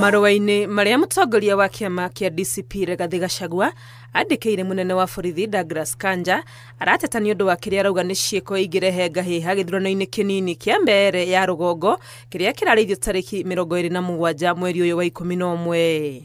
Marũa-inĩ marĩa mũtongoria wa kĩama kĩa DCP Rigathĩ Gachagua andĩkĩire mũnene wa borithi Douglas Kanja arateta nĩ ũndũ wa kĩrĩa arauga nĩ ciĩko ingĩrehe ngahĩha gĩthurano-inĩ kĩnini kĩa mbere ya rũgongo kĩrĩa kĩrarĩithio tarĩki 27 mweri ũyũ wa 11.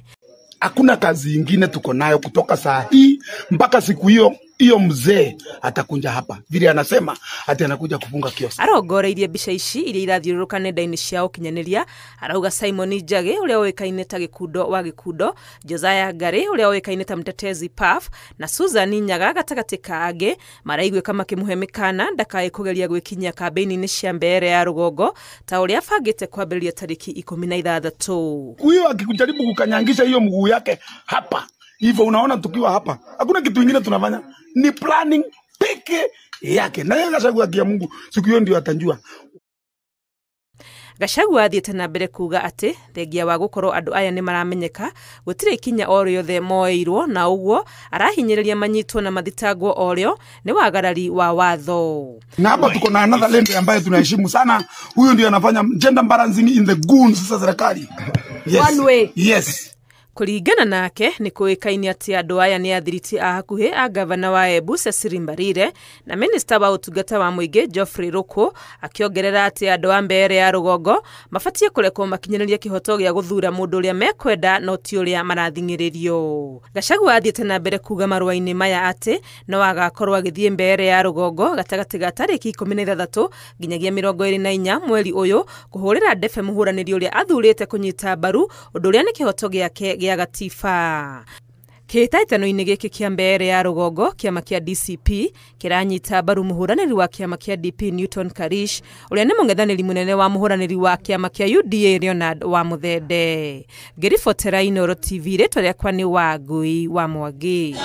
Hakuna kazi ingine tuko nayo kutoka saa hii mpaka siku hiyo hiyo mzee atakunja hapa vile anasema ati anakuja kufunga kiosk. Arongoreirie mbica ici iria irathiũrũrũka nenda-inĩ cia ũkinyanĩria, arauga Simon Njagi ũrĩa ũĩkaine ta Gĩkundo wa Gĩkundo, Josiah Ngari ũrĩa ũĩkaine ta Mtetezi Puff na Susan Nyaga gatagatĩ ka angĩ maraiguĩka makĩmũhe mĩkana ndakae kũgeria gwĩkinyia kambĩini-inĩ cia mbere ya rũgongo ta ũrĩa abangĩte kwambĩrĩria tarĩki 16. Huyo akijaribu kukanyangisha hiyo mguu yake hapa hivyo, unaona tukiwa hapa hakuna kitu kingine tunafanya, ni planning peke yake. Na yeye Gachagua kia Mungu siku hiyo ndio atanjua. Gachagua athiĩte na mbere kuga atĩ thengia wa gũkorwo andũ aya nĩ maramenyeka gũtirĩ ikinya o rĩothe moeirwo, na ũguo arahinyĩrĩria manyitwo na mathitangwo o rĩo nĩ wagarari wa watho. Na hapa tuko na another lady ambaye tunaheshimu sana, huyu ndio anafanya gender balancing in the goons za serikali. Yes. One way. Yes. Kũringana nake nĩ kũĩkaine atĩ andũ aya nĩ athiriti a hakuhĩ a gavana wa Embu Cecily Mbarire na minista wa ũtungata wa mũingĩ Geoffrey Ruku, akĩongerera atĩ andũ a mbere ya rũgongo mabatiĩ kũrekwo makinyanĩrie kĩhoto gĩa gũthuura mũndũ ũrĩa mekwenda no ti ũrĩa marathing'ĩrĩrio. Gachagua athiĩte na mbere kuga marũa-inĩ maya atĩ no agakorwo agĩthiĩ mbere ya rũgongo gatagatĩ ga tarĩki 16 nginyagia 24 mweri ũyũ kũhũrĩra ndebe mũhũranĩri ũrĩa athurĩte kũnyita mbaru ũndũ ũrĩa nĩ kĩhoto gĩake gĩa gatiba. Kĩhĩtahĩtano-inĩ gĩkĩ kĩa mbere ya rũgongo, kĩama kĩa DCP kĩranyita mbaru mũhũranĩri wa kĩama kĩa DP Newton Karish ũrĩa nĩ mũng'ethanĩri mũnene wa mũhũranĩri wa kĩama kĩa UDA Leonard wa Mũthende. Ngĩribotera Inooro TV, rĩtwa rĩakwa nĩ Wangui wa Mwangi.